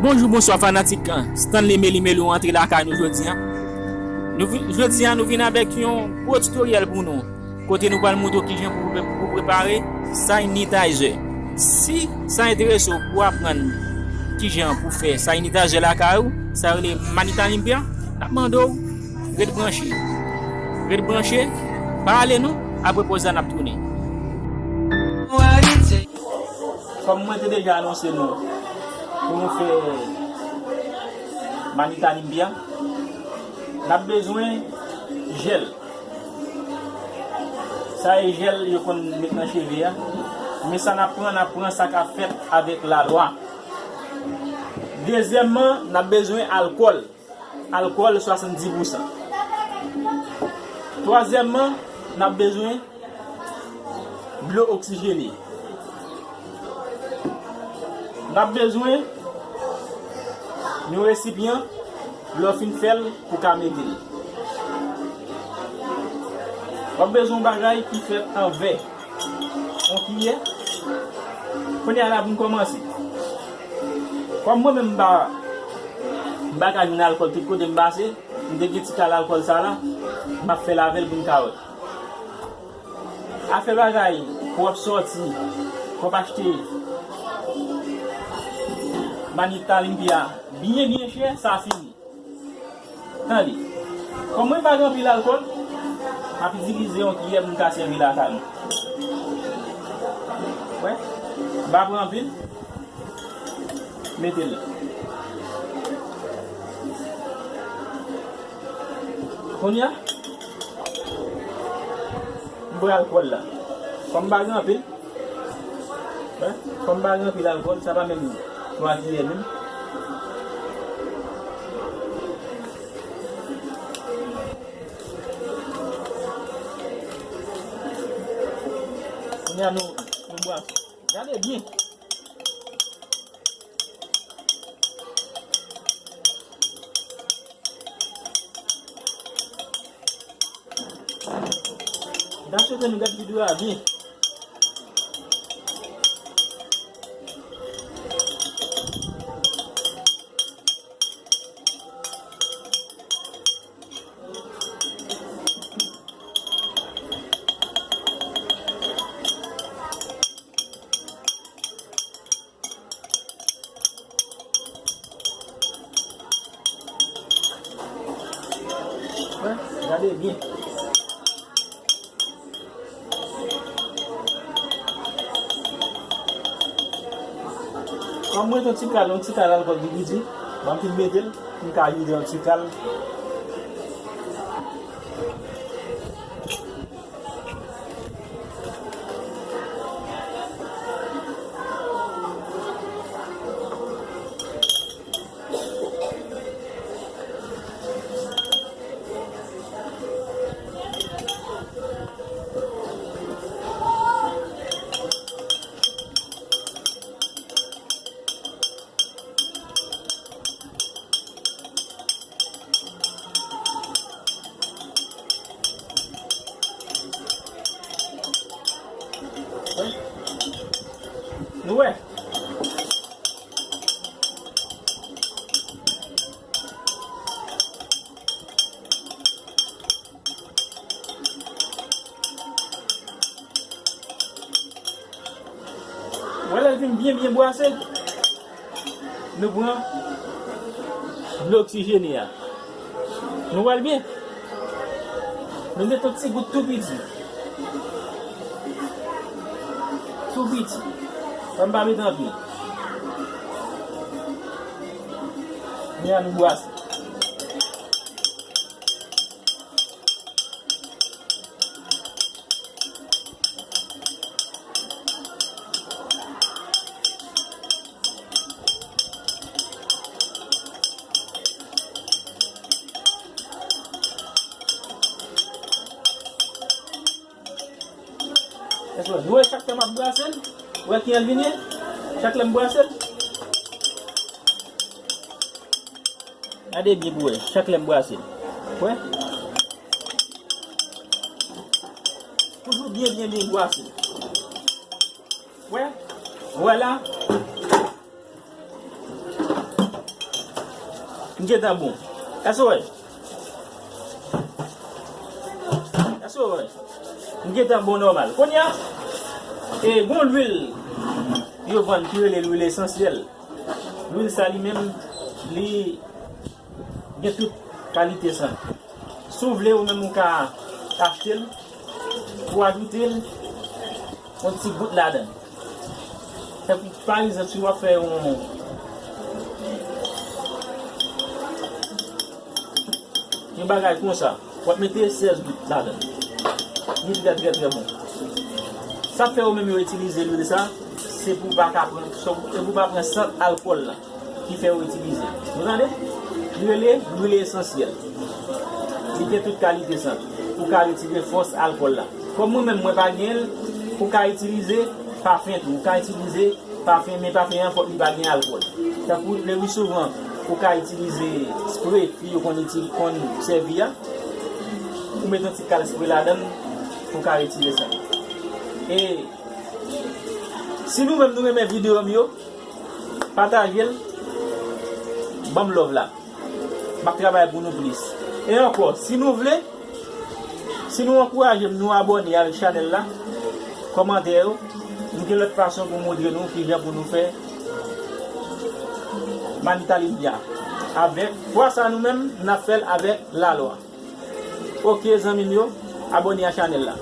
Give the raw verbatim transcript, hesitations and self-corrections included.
Bonjou, bonswa fanatik Stanley Meli Meli, ou antre lakay nou jodi a. Nou vi-, jodi a nou vin avèk yon gwo tutoriel pou nou. Kote nou pral montre w kijan pou, pou prepare sanitizer. Si sa enterese w pou aprann kijan pou fè sanitizer lakay ou, sa rele Manita Limpia, n ap mande w ret branche. Ret branche, pa ale non, apre poz la n ap tounen. Kòm mwen te deja anonse nou pou nou fè Manita Limpia, n ap bezwen jèl. Sa e jèl yo konn met nan cheve a. Men sa n ap pran, n ap pran sa k ap fèt avèk lalwa. Dezyèmman, n ap bezwen alkòl. Alkòl swasanndiz pousan. Twazyèmman, n ap bezwen dlo oksijene. N ap bezwen yon resipyan, lè w fin fè l, pou w ka mete l. W ap bezwen yon bagay ki fèt an vè. Yon kiyè. Kounye a la pou n kòmanse. Kòm mwen menm m pa, m pa ka jwenn alkòl tout kote m pase, m te gen ti kal alkòl sa la, m ap fè l avè l pou n ka wè. Afè bagay, pou w ap sòti, pou w ap achte Manita Limpia byen, byen chè, sa fini. Tande, kòm mwen pa gen anpil alkòl, m ap itilize yon kiyè pou m ka sèvi lakay mwen. Wè, m pa pran anpil. Mete l la. Kounye a, m pran alkòl la. Kòm m pa gen anpil, Hein? Kòm m pa gen anpil alkòl, sa pa menm twa kiyè menm. Kounye a nou, nou bwase. Gade byen. M ta swete nou gad videyo a byen. Wè, gade byen. Kòm mwen yon ti kal, yon ti kal alkòl ki piti, m ap fin mete l, pou m ka vide yon ti kal. Nou wè. Wè lè l fin byen, byen bwase, nou pran dlo oksijene a. Nou wè l byen? Nou met yon ti gout tou piti. Tou piti. Fò n pa met anpil. Kounye a nou bwase. Èske nou wè chak lè m ap brase l? Wè kijan l vin ye? Chak lè m brase l? Gade byen pou wè, chak lè m brase l. Wè? Toujou byen, byen, byen brase. Wè? Vwala. M gentan bon. Èske w wè? Èske w wè? M gentan bon nòmal. Kounye a, e, gon lwil yo vann ki rele lwil esansyèl. Lwil sa li menm, li gen tout kalite sant. Si w vle, ou menm ou ka achte l, pou ajoute l yon ti gout ladan l. Tankou, pa egzanp, si w ap fè yon, yon bagay konsa, w ap mete sèz gout ladan l. Li trè, trè, trè bon. Sa k fè yo menm yo itilize lwil sa, se pou w pa ka pran, se pou w pa pran sant alkòl la ki fè yo itilize. Ou tande? Li rele lwil esansyèl. Li gen tout kalite sant. Ou ka retire fòs alkòl la. Kòm mwen menm, mwen pa gen l, ou ka itilize pafen tou. Ou ka itilize pafen, men pafen an fòk li pa gen alkòl. Tankou, le pi souvan, ou ka itilize spre fi yo konn itili-, konn sèvi a. Ou met yon ti kal spre ladan l, ou ka retire sa. E si nou menm nou renmen videyo m yo, pataje l, ban m love la. M ap travay pou nou plis. E ankò, si nou vle, si nou ankouraje m, nou abòne avèk chanèl la, kòmantè yo, m gen lòt fason pou montre nou kijan pou nou fè Manita Libya avèk, fwa sa nou menm, n ap fè l avèk lalwa. Oke, zanmi m yo, abòne a chanèl la.